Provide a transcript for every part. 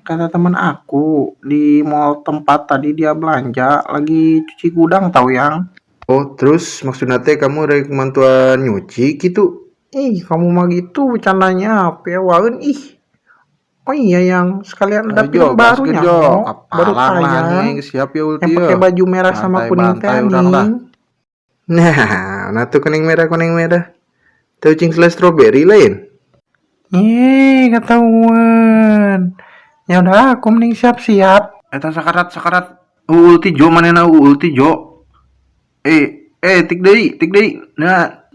Kata teman aku di mall tempat tadi dia belanja lagi cuci gudang tau, Yang. Oh, terus maksudnya teh kamu rek mantuan nyuci gitu? Ih, kamu mah gitu bercandanya apa ya, waeun ih. Oh iya, Yang, sekalian ada Ayo, Jo, film baru gaskeun, nya, Jo. baru Kapalang lah anjing tayang. aing geus siap ya ulti Yang ya. pakai baju merah sama kuning teh Bantai-bantai urang lah. nih. Nah, nah tuh kuning merah kuning merah. Teu cing selai strawberry lain. Ih, ketahuan. Ya udah, aku mending siap-siap. Eta sakarat sakarat. Ulti, Jo, manehna ulti, Jo. Eh, eh, tik deui, tik deui. Nah,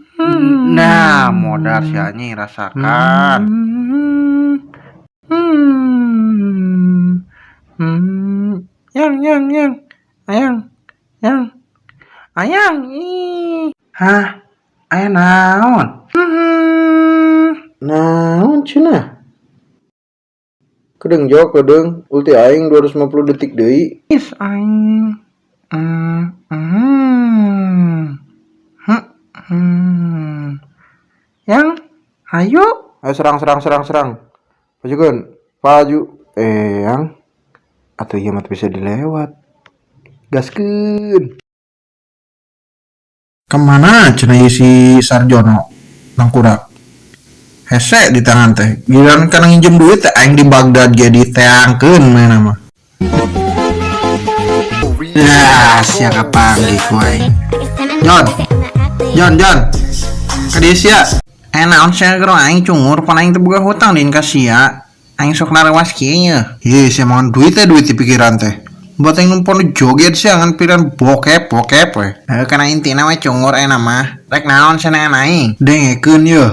nah, modar si anjing rasakan. Yang, yang, yang, ayang, yang, ayang, ih. Hah? Aya naon? Naon cenah? Kedeung, Jo, kedeung. Ulti aing 250 detik deui. Is aing. Yang, ayo. Ayo serang serang serang serang. Majukeun. Maju. Eh, Yang. Atau ieu mah teu bisa dilewat. Gaskeun. Kemana cenah ieu si Sarjono? Nangkurak. Hese di tangan teh. Giliran kana nginjem duit teh aing di Baghdad ge diteangkeun manehna mah. Ya, sia kapanggih ku aing. Jon. Jon, Jon. Ka dieu sia. Eh, naon sia gero aing cungur pan aing teu boga hutang din ka sia. Aing sok narewas kieu nya. Ye, sia makan duit teh duit di pikiran teh. Buat aing numpon joget sia ngan pikiran bokep bokep we. Heuh, kana intina we cungur ayeuna mah. Rek naon sia neangan aing? Dengekeun yeuh.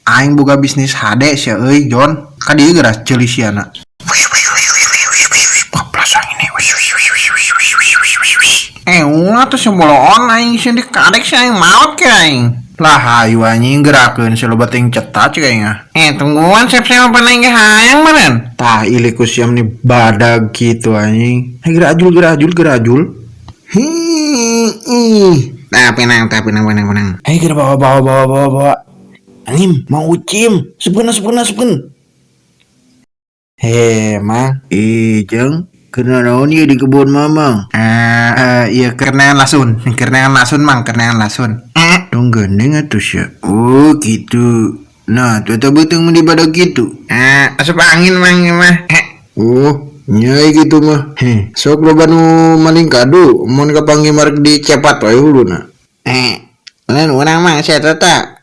Aing boga bisnis HD sia euy, Jon. Ka dieu geura ceuli siana. Bablas aing ini. Eh, ulah tuh seboloon aing sih dikadek sih aing maot ke aing. Lah hayu anjing gerakeun si loba teuing cetak cek aing ah. Eh, tungguan siap-siap apa aing ge hayang meureun. Tah ilik ku siam nih badag gitu anjing. Hey, geura ajul geura ajul geura ajul. Hi ih. Nah, pinang, tah pinang, pinang, pinang. Hei, geura bawa bawa bawa bawa bawa. Anjing mau ucim. Asupkeun asupkeun asupkeun. He, Mang. Ih, Jeng. Kena naon ieu di kebun Mamang? Eh, eh, iya kernean lasun, Mang, kernean lasun. Eh, Dong gandeng atuh sia. Oh, gitu. Nah, tuh eta beuteung mun di badag kitu. Eh, asup angin, Mang, ieu mah. Eh, Oh, nyai gitu mah. Heh, sok loba nu maling kadu, mun kapanggih marek dicepat wae huluna. Eh, lain urang mah sia teh.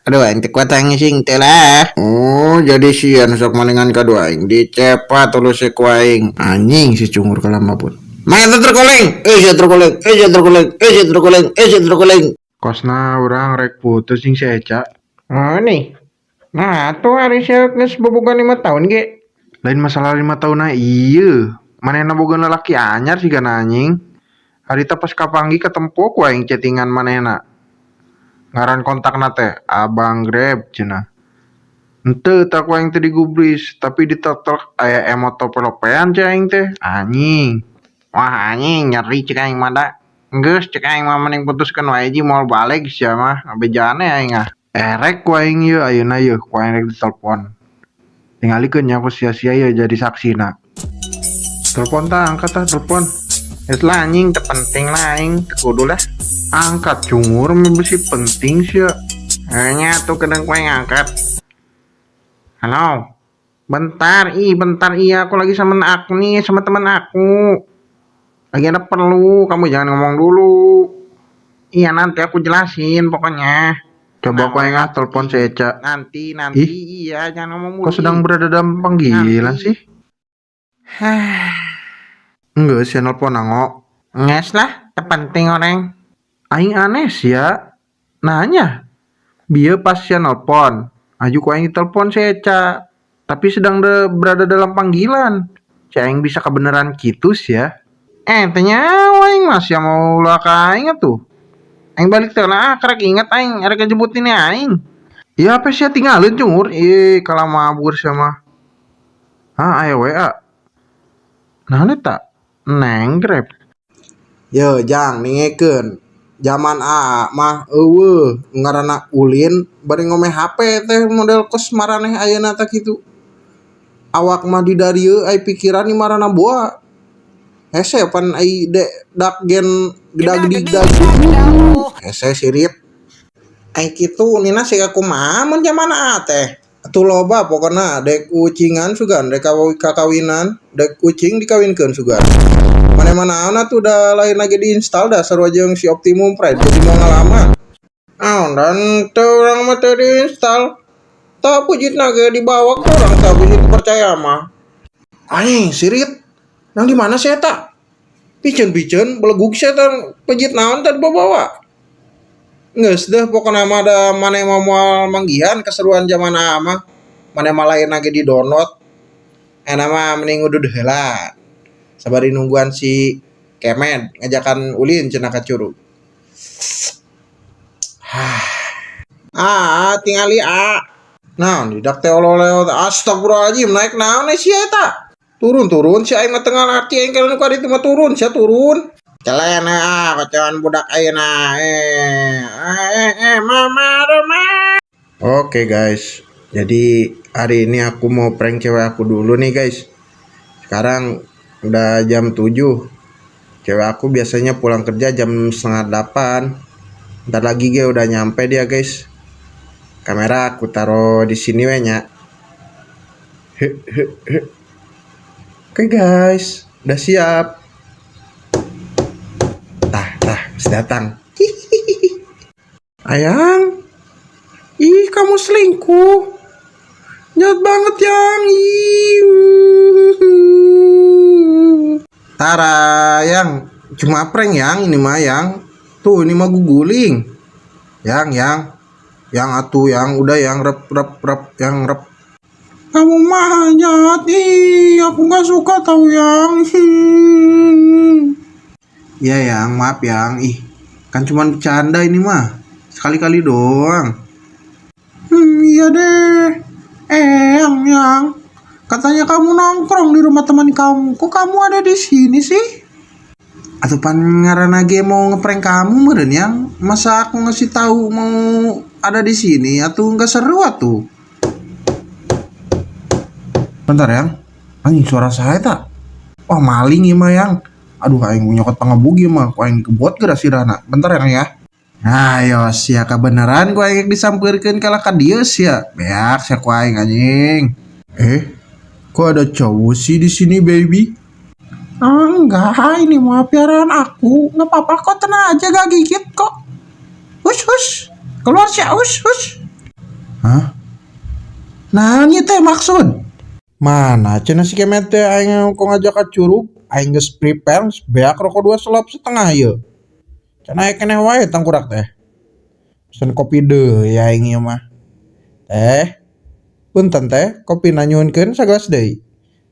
Aduh, aing teu kuat ngising teh lah. Oh, jadi sia nu sok malingan kadu aing dicepat terus ku aing. Anjing si cungur kalama pun. Mang eta terkoleng, eh sia terkoleng, eh sia terkoleng, eh sia terkoleng, eh sia terkoleng. Kosna urang rek putus jeung si Eca. Oh nih. Nah, tuh hari sia geus bobogohan 5 tahun ge. Lain masalah 5 tahun ieu. Manehna boga lalaki anyar sigana anjing. Harita pas kapanggih katempo ku aing chattingan manehna. Ngaran kontakna teh Abang Grab cenah. Henteu tah ku aing teh digubris, tapi ditetek aya emot tope-lopean cai aing teh. Anjing. Wah anjing nyeri cek aing mah da. Geus cek aing mah mending putuskeun wae ji moal balik sia mah ngabejaan aing ah. Erek ku aing ieu ayeuna yeuh ku aing rek ditelepon. Tingalikeun nya ku sia-sia ieu jadi saksina. Telepon tah angkat tah telepon. Geus lah anjing teu penting lah aing teu kudu lah. Angkat cungur mah bisi penting sia. Nya tuh kedeung ku aing angkat. Halo. Bentar, ih bentar iya aku lagi sama aku nih sama teman aku. Lagi ada perlu, kamu jangan ngomong dulu. Iya nanti aku jelasin pokoknya. Coba ku aing ah telepon si Eca. Nanti nanti iya jangan ngomong mulu. Kok sedang berada dalam panggilan Nanti. sih? Enggak sih nelpon nango. Nges lah, teu penting orang. Aing aneh sih ya. Nanya. Bieu pas sia nelpon. Aju ku aing telepon si Eca. Tapi sedang berada dalam panggilan. Si aing bisa kebenaran gitu sih ya. Eh, tanya aing mas ya mau ulah ka aing atuh. Aing balik teh lah, karek inget aing arek jemputin aing. Ya apa sih tinggalin cungur? Ih, kalau mabur sama. Ah, ayo WA. Nah, tak neng Grab. Yo, jang ningekeun. Zaman A mah eueuh ngaranna ulin bari ngome HP teh model kos maraneh ayeuna teh kitu. Awak mah di darieu ai pikiran di marana boa. Hese pan ai de dak gen gedag dig dag. Hese sirit. Ai kitu nina siga kumaha mun jaman aa teh. Atuh loba pokona dek ucingan sugan dek kakawinan dek ucing dikawinkeun sugan. Mane mah naon atuh da lain lagi diinstal da sarua jeung si Optimum Prime jadi moal ngalaman. Naon dan teu urang mah teu diinstal. Tah pujitna ge dibawa ke urang tah bisi teu percaya mah. Anjing sirit. Nang di mana sih eta? Piceun-piceun belegug sia teh pejit naon teh dibawa. Geus deh pokona mah da maneh mah moal manggihan keseruan jaman aa mah. Maneh mah lain lagi di download. Ayeuna mah mending ngudud heula. Sabari nungguan si Kemed ngajakan ulin cenah ka curug. Ah, tingali a. Naon didak teh oleh-oleh astagfirullahaladzim naik naon sia eta? Turun-turun si aing mah teu ngarti aing kalau nu ka ditu mah turun sia turun. Celene ah kacauan budak ayeuna mama mama. Oke guys, jadi hari ini aku mau prank cewek aku dulu nih guys. Sekarang udah jam 7. Cewek aku biasanya pulang kerja jam 7.30. Ntar lagi ge udah nyampe dia guys. Kamera aku taruh di sini we nya. Oke guys, udah siap. Tah, tah, masih datang. Ayang, ih kamu selingkuh. Jahat banget yang. Ih. Tara, yang cuma prank yang ini mah yang. Tuh ini mah guguling. Yang, yang atuh yang udah yang rep rep rep yang rep. Kamu mah jahat, ih aku nggak suka tahu yang. Ya yang, maaf yang, ih kan cuma bercanda ini mah, sekali-kali doang. Iya deh. Yang, katanya kamu nongkrong di rumah teman kamu, kok kamu ada di sini sih? Atau pan ngaranna ge mau ngeprank kamu meureun yang, masa aku ngasih tahu mau ada di sini atau nggak seru atuh? Bentar yang, anjing suara saya tak? Wah maling ieu mah yang. Aduh aing nyokot pangebug ieu mah, ku aing dikebot geura sirahna. Bentar yang ya. Ayo sia kebenaran ku aing disampeurkeun kalah ka dieu sia. Beak sia ku aing anjing. Kok ada cowok sih di sini baby? Ah, enggak, ini mah piaraan aku. Nggak apa-apa kok, tenang aja gak gigit kok. Hus hus, keluar sia, hus hus. Hah? Nah, ini teh maksud. Mana cenah si Kemet teh aing kok ngajak ka curug, aing geus prepare beak rokok 2 selop setengah ieu. Cenah aya keneh wae tangkurak teh. Pesen kopi deui aing ieu mah. Teh, punten teh, kopina nyuhunkeun sagelas deui.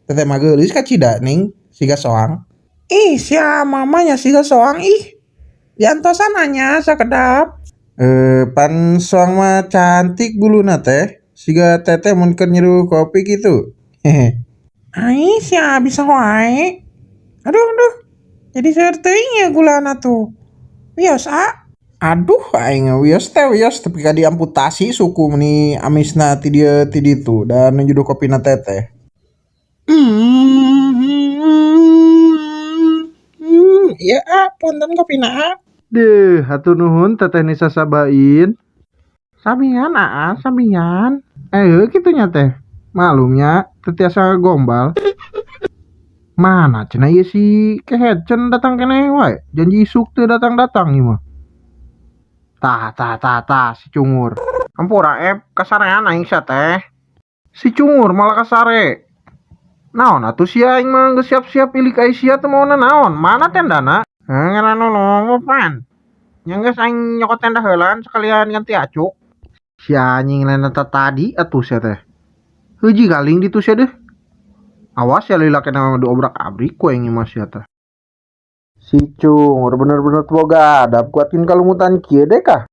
Teteh mah geulis kacida ning, siga soang. Ih, sia mamanya siga soang ih. Diantosan nya sakedap. Pan soang mah cantik buluna teh. Siga teteh mun keur nyeduh kopi gitu. Hehe. Ai sia bisa wae. Aduh aduh. Jadi seueur teuing ya gulana tuh. Wios a. Aduh aing wios teh wios tapi ka diamputasi suku meni amisna ti dieu ti ditu da nu nyeduh kopina teteh. Iya a, punten kopina a. Deuh, hatur nuhun teteh Nisa sabain. Samian aa, samian. Kitu nya teh. Malumnya teu tiasa gombal. Mana cenah ieu si Kehecen datang keneh wae. Janji isuk teu datang-datang ieu mah. Tah tah tah tah si cungur. Ampura kasarean aing sia teh. Si cungur malah kasare. Naon atuh sia aing mah geus siap-siap ilik ai sia teu maona naon? Mana tendana? Ngaran nolong pan. Nya geus aing nyokot tenda heulaan sekalian ganti acuk. Si anjing lain eta tadi atuh sia teh. Heuji galing ditu sia deh. Awas ya lila kena diobrak-abrik ku aing mah sia teh. Si cungur bener-bener teu boga adab kuatkeun kalumutan kieu deh kah?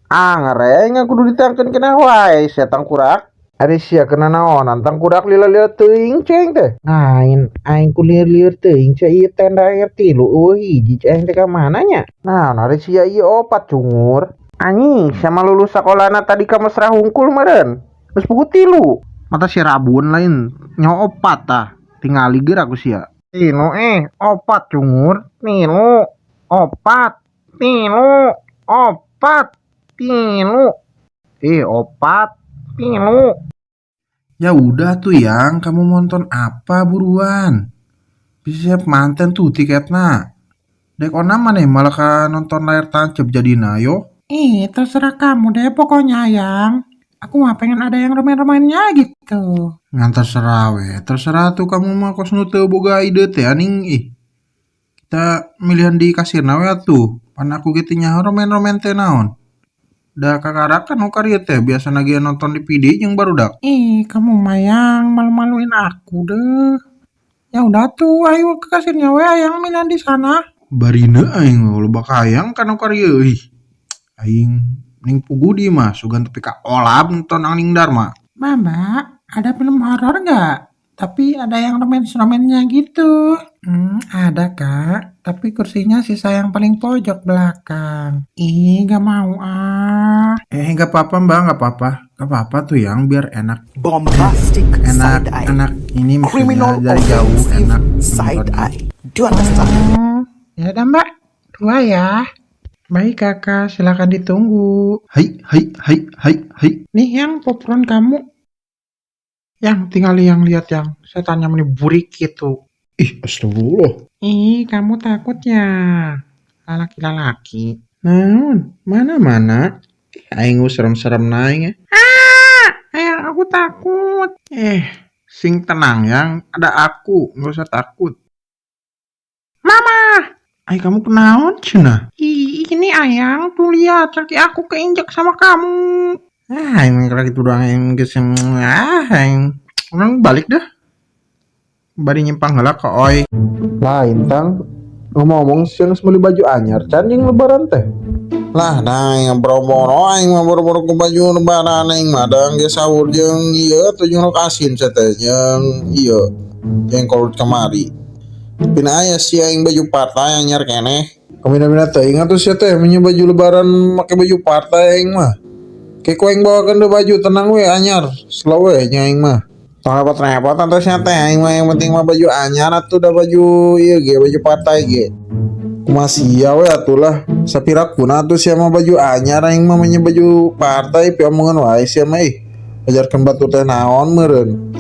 Ah ngareng kudu diteangkeun keneh wae sia tangkurak. Ari sia kena naonan tangkurak lila-lila teuing ceng teh. Ngain aing ku lieur-lieur teuing sia ieu tenda air tilu eueuh hiji ceng teh ka mana nya? Naon ari sia ieu opat cungur. Anjing sia mah lulus sakolana tadi ka mesra hungkul meureun. Geus puguh tilu. Mata si rabun lain nyawa opat tah. Tingali geura ku sia. Tilu opat cungur, tilu opat, tilu opat, tilu. Opat, tilu. Ya udah tuh yang, kamu mau nonton apa buruan? Bisa siap manten tuh tiketna. Dek ona maneh malah ka nonton layar tancap jadina yo. Ih, terserah kamu deh pokoknya, Yang. Aku mah pengen ada yang romen-romennya gitu. Ngan terserah we, terserah tuh kamu mah kos nu teu boga ide teh aning ih. Kita milihan di kasirna we atuh. Pan aku ge teu nyaho romen-romen teh naon. Da kakarakan nu karieu teh biasana ge nonton DVD jeung barudak. Ih, kamu mah yang malu-maluin aku deh. Ya udah tuh, ayo ke kasirnya we, Ayang milihan di sana. Barina aing mah loba kahayang kana karieu ih. Aing ning puguh di mah sugan tepi ka olab nonton Angling Dharma. Mama, ada film horor nggak? Tapi ada yang romance-romansnya gitu. Ada kak, tapi kursinya sisa yang paling pojok belakang. Ih, gak mau ah. Gak apa-apa mbak, gak apa-apa. Gak apa-apa tuh yang biar enak. Bombastic Enak, side eye. enak. Ini maksudnya Criminal dari jauh offensive enak side nontonnya. eye. Do you understand? Ya udah mbak, 2 ya. Baik kakak, silakan ditunggu. Hai, hai, hai, hai, hai. Nih yang popcorn kamu. Yang tinggal yang lihat yang setannya meni burik gitu. Ih, astagfirullah. Ih, kamu takut ya? Lalaki-lalaki. Naon, mana-mana. Ih, aing serem-serem naing ya. Ah, ayang aku takut. Sing tenang yang, ada aku, nggak usah takut. Mama! Ay, kamu kenaon cenah? Ih, ini ayang, tuh lihat kaki aku keinjek sama kamu. Ah, aing kalau gitu doang aing geus ah, aing. Urang balik dah. Bari nyimpang heula ka oi. Lain tang, ngomong-ngomong siang geus meuli baju anyar can jeung lebaran teh. Lah, nah aing boro-boro aing mah boro-boro ku baju lebaran aing mah dang geus sahur jeung ieu atuh jeung rok asin sia teh jeung ieu jeung kolot kamari. Pina aya sih aing baju partai anyar keneh. Kamina-mina teuing atuh sia teh menye baju lebaran make baju partai aing mah. Kayak ku aing bawakeun deui baju tenang we anyar, slow we nya aing mah. Tong repot-repot atuh sia teh aing mah yang penting mah baju anyar atuh da baju ieu ge baju partai ge. Kumaha sia we atuh lah. Sapirakuna atuh sia mah baju anyar aing mah menye baju partai piomongan wae sia mah ih. Ajarkeun batur teh naon meureun.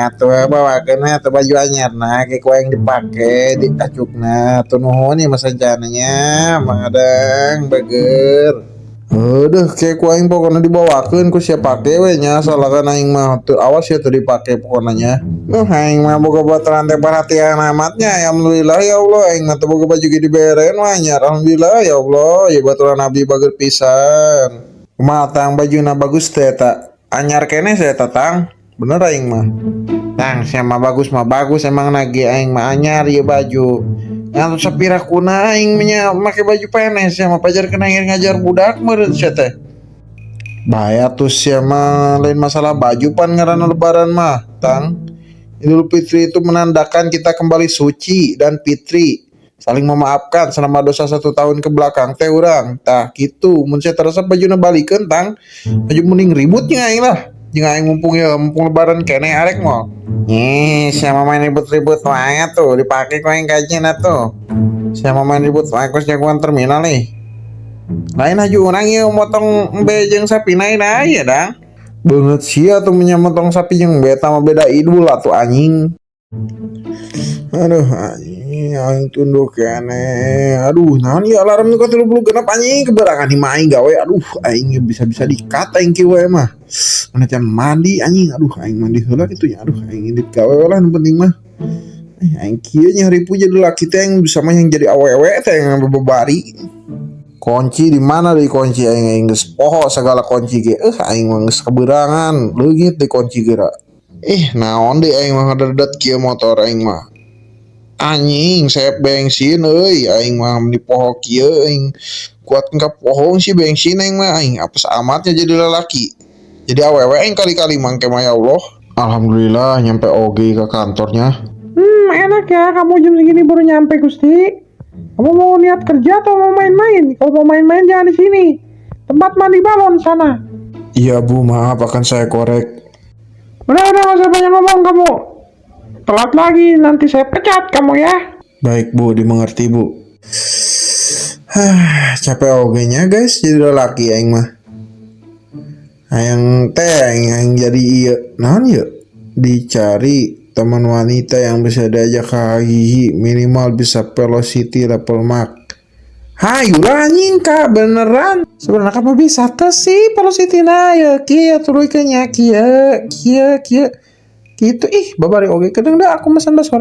Atuh we bawakeun we atuh baju anyarna ke ku aing dipake di acukna. Atuh nuhun ieu mah sancananya Mang Adang bager. Aduh, kayak ku aing pokokna dibawakeun ku sia pake we nya salakan aing mah teu awas ya teu dipake pokokna nya. Duh, aing mah boga baturan teh perhatian amatnya. Alhamdulillah ya Allah aing mah teu boga baju ge diberen mah anyar. Alhamdulillah ya Allah, ieu baturan abdi bager pisan. Kumaha tang bajuna bagus teh eta? Anyar keneh saya tang. Bener aing mah. Tang sia mah bagus mah bagus emang nage aing mah anyar ieu baju. Ngan sapirakuna aing nya make baju penes sia mah pajar kena ngajar budak meureun sia teh. Bahaya tuh sia mah lain masalah baju pan ngaranna lebaran mah, tang. Idul Fitri itu menandakan kita kembali suci dan fitri. Saling memaafkan selama dosa 1 tahun ke belakang teh urang. Tah kitu mun sia teresep bajuna balikeun tang. Baju mending ribut nya aing lah. Jeung aing mumpung ya mumpung lebaran keneh arek moal. Ih, sia mah main ribut-ribut wae tuh dipake ku aing kajina tuh. Sia mah main ribut wae kos jagoan terminal nih. Lain haju urang ieu motong embe jeung sapi na aya dang. Beungeut sia tuh nya motong sapi jeung embe eta mah beda idul atuh anjing. Aduh anjing aing tunduk keneh. Aduh naon ieu alarm nu ka-36 anjing keberangan mah aing gawe. Aduh aing bisa-bisa dikat aing kieu we mah. Mana can mandi anjing. Aduh aing mandi heula kitu nya. Aduh aing indit gawe we lah nu penting mah. Aing kieu nya ripuh jadi laki teh aing bisa mah yang jadi awewe teh yang bebari. Kunci di mana deui kunci aing, aing geus poho segala kunci ge. Aing mah geus keberangan leungit deui kunci geura. Naon deui aing mah ngadedet kieu motor aing mah. Anjing saya bensin euy aing mah di poho kieu aing kuat ka pohong si bensin aing mah aing apes amatnya jadi lelaki. Jadi awewe aing kali-kali mangke mah ya Allah. Alhamdulillah nyampe oge ke kantornya. Enak ya kamu jam segini baru nyampe Gusti. Kamu mau niat kerja atau mau main-main? Kalau mau main-main jangan di sini. Tempat mandi balon sana. Iya Bu, maaf akan saya korek. Udah, gak usah banyak ngomong kamu. Telat lagi, nanti saya pecat kamu ya. Baik, Bu, dimengerti, Bu. Hah, capek oge nya, guys, jadi lelaki aing mah. Hayang teh aing, aing jadi ieu. Naon ieu? Dicari teman wanita yang bisa diajak hahihi, minimal bisa velocity level max. Hayu lah anjing kak beneran. Sebenarnya kamu bisa tuh sih velocity na ya kieu tuluykeun nya kieu kieu kieu gitu. Ih, babari oge kedeung dah aku mesen bakso.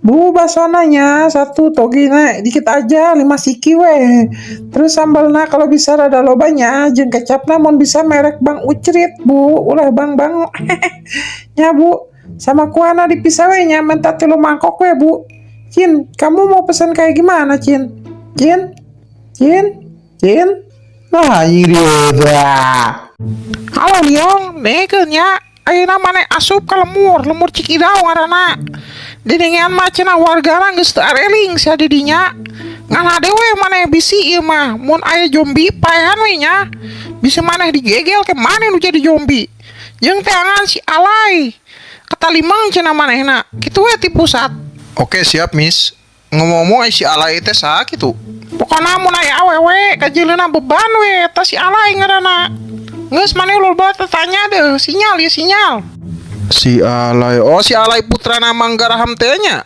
Bu, basonanya satu togina dikit aja 5 siki weh. Terus sambalna kalau bisa rada lobanya, jeung kecapna mun bisa merek Bang Ucrit, Bu, ulah Bang Bang nya, Bu. Sama kuahna dipisah we nya, minta 3 mangkok we, Bu. Cin, kamu mau pesan kayak gimana, Cin? Cin, Cin, Cin. Nah, anjing dia. Halo Liong, dengekeun nya. Ayeuna maneh asup ka lembur, Lembur Cikidau ngaranna. Didengean mah cenah wargana geus teu areling sia di dinya. Ngan hade we maneh bisi ieu mah, mun aya zombie paehan we nya. Bisa maneh digegel ke maneh nu jadi zombie. Jeung teangan si Alay. Katalimang cenah manehna. Kitu we ti pusat. Oke, siap, Miss. Ngomong-ngomong si Alay teh saha kitu? Pokona mun aya awewe kajeuleuna beban we eta si Alay ngaranna. Geus, maneh loba tanya deh, sinyal ya sinyal. Si Alay. Oh, si Alay putra Manggaraham teh nya.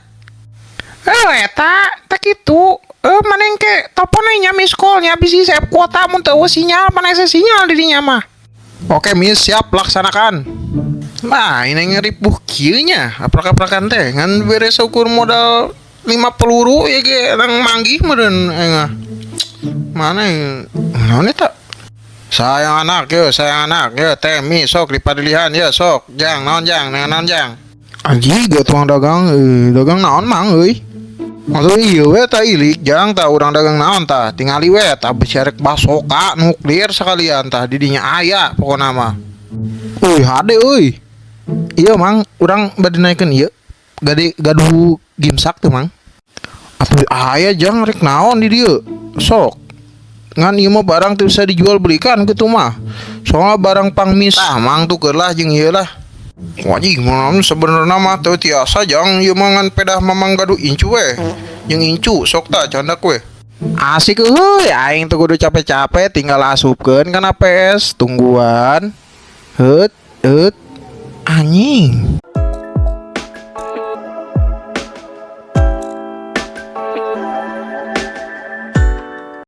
Eh, eta teh kitu. Eh, maneh ke telepon we nya, miss call nya, bisi save kuota mun teu euweuh sinyal, maneh teh sinyal di dinya mah. Oke, Miss, siap laksanakan. Nah, ini ngeripuh kieu nya, aprak-aprakan teh ngan beres ukur modal 5 peluru ya ge nang manggih meureun engah. Mana ya? Naon eta? Sayang anak yo, sayang anak yo, teh mie sok dipadilihan ya sok. Jang, naon jang, naon jang. Anjing gak tuang dagang, eh, dagang naon mang euy. Maksud iya we ta ilik jang, tah urang dagang naon tah, tingali we tah, bisi arek basoka nuklir sekalian tah di dinya aya pokona mah. Euy, hade euy. Iya mang, urang bade naikeun ieu. Gade gaduh gimsak tuh, Mang. Atuh aya jang, rek naon di dieu? Sok. Ngan ieu mah barang teu bisa dijual belikan kitu mah. Soalnya barang pangmis. Tah mang, tuker lah jeung ieu lah. Wajib mah sebenarnya mah teu tiasa jang ieu mah, ngan pedah mamang gaduh incu we. Jeung incu sok tah, candak we. Asik euy, aing tuh kudu capek-capek, tinggal asupkeun kana PS, tungguan. Heut, heut. Anjing.